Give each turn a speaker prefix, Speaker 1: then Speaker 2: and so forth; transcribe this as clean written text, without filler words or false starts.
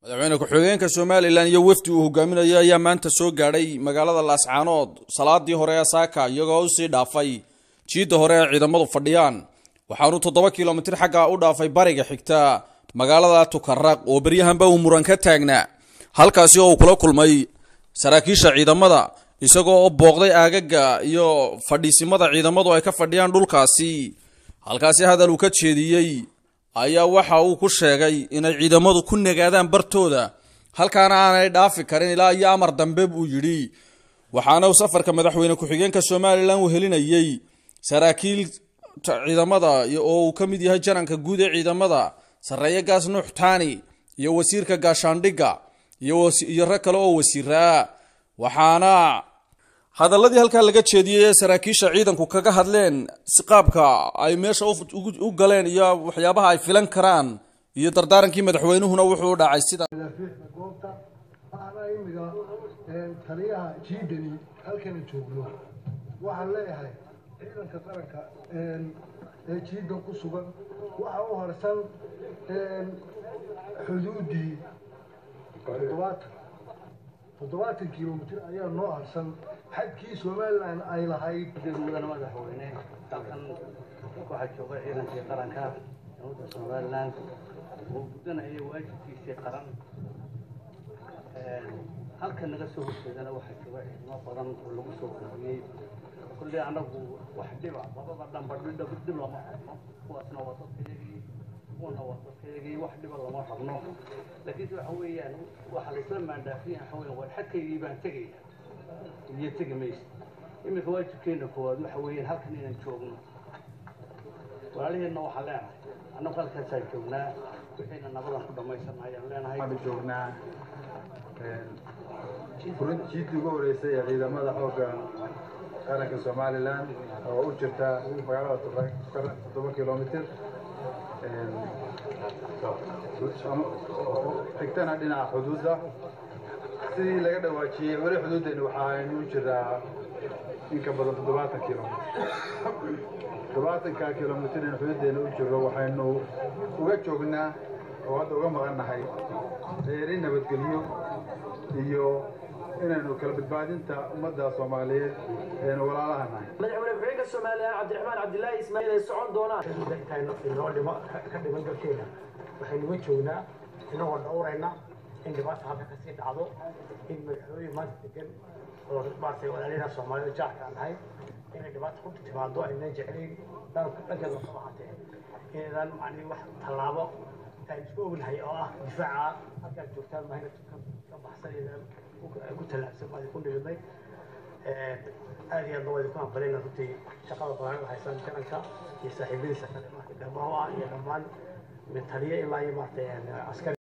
Speaker 1: Madaxweyne ku-xigeenka Somaliland iyo wafdi uu hogaaminayo ayaa maanta soo gaadhay magaalada Laascaanood salaadii hore ee saaka, iyagoo usii dhaafay jiidda hore ee ciidamadu fadhiyaan. Waxaanu 7 kilomitir xagga u dhaafay bariga xigta magaalada Tukaraq oo beryahanba uu muran ka taagnaa, halkaasi oo uu kula kulmay saraakiisha ciidamada, isagoo oo booqday aagaga iyo fadhiisimada ciidamadu ay ka fadhiyaan dhulkaasi. Halkaasi hadal uu ka jeediyey ayaa waxa uu ku sheegay inay ciidamadu ku nagaadaan bartooda, halkaana aanay dhaafi karin ilaa iyo amar dambe buu yidhi. Waxaana uu safarka madaxweyne ku-xigeenka Somaliland uu helinayey saraakiil ciidamada oo uu ka mid yahay jananka guud ee ciidamada, Sarreeye Gaas Nuux Taani, iyo wasiirka gaashaandhigga iyo rag kale oo wasiiraa. Waxaana hadaladii halkaa laga jeediyey ee saraakiisha ciidanku kaga hadleen si qaabka ay meesha u galeen iyo waxyaabaha ay filan karaan iyo dardaarankii madaxweynuhuna wuxuu u dhacay sida:
Speaker 2: Goobta waxaana imiga taliyaha jiidani halkana joogno. Waxaan leeyahay ciidanka qaranka ee jiidan ku sugan waxa u harsan xuduuddii 70 kilomitir ayaa noo harsan xadkii Somaliland ay lahayd.
Speaker 3: Mudane madaxweyne, halkan waxaa jooga ciidankii qaranka dowladda Somaliland oo gudanaya waajibkiisii qaran. Halkan naga soo horjeedana waxaa jooga ciidamo badan oo lagu soo kordhiyey. Kulley annagu wax dhiba labada dhanba dhib lama rabno, kuwaasna waa dadkayagii, kuwana waa dadkayagii, wax dhiba lama rabno. Laakiinse waxa weeyaan waxa la isla maandhaafiya waxa weeyaan war xadkaygii baan tegaya iyo tegi maysa. Iminka waajibkeena koowaad waxa weeyaan halkan inaan joogno. Walaalaheenna waxaan leenahay annagu halkaasaan joognaa, wixiina nabadan ku dhammaysanna ayaan leenahay.
Speaker 4: Waxaanu joognaa jiidii ugu horeysay ee ciidamada xoogga qaranka Somaliland oo u jirta magaalada Tukaraq 7 kilomitir, xigtana dhinaca xuduudda. Sidii laga dhawaajiyey, weli xuduuddeenni waxaaynu u jiraa in ka badan 70 kilomitir. 70-ka kilomitir in xuduuddeena u jirro waxaynu uga joognaa oo hadda uga maqan nahay dheeri nabadgelyo iyo inaynu kala badbaadinta ummadda Soomaaliyeed aynu walaalaha nahay.
Speaker 5: Madaxweyne ku-xigeenka Somaliland Cabdiraxmaan Cabdilaahi Ismaaciil ay socon doonaan
Speaker 6: intaaynu inoo dhimo ka dhiman dalkeena waxaynuga joognaa inagoo dhowrayna in dhibaata halka kasii dhacdo, in madaxweyne maanta degan oo maaragtay walaalina Soomaalida jaarka aan nahay inay dhibaata ku timaado aynan jeclayn dhankeeda soo ahaatee, inaydan macnihi wax tallaabo intaan isku ognahay oo ah difaaca halkaad joogtaan mahayna ka baxsan inaan ku tallaabsan baan ku dhirinay. Aad iyo aadna waa idinku hambalyayna runtii shaqada badan haysaan jananka iyo saaxiibadiisa kale, marka dhammaan ah iyo dhammaan taliye ilaa iyo maaragtay askari.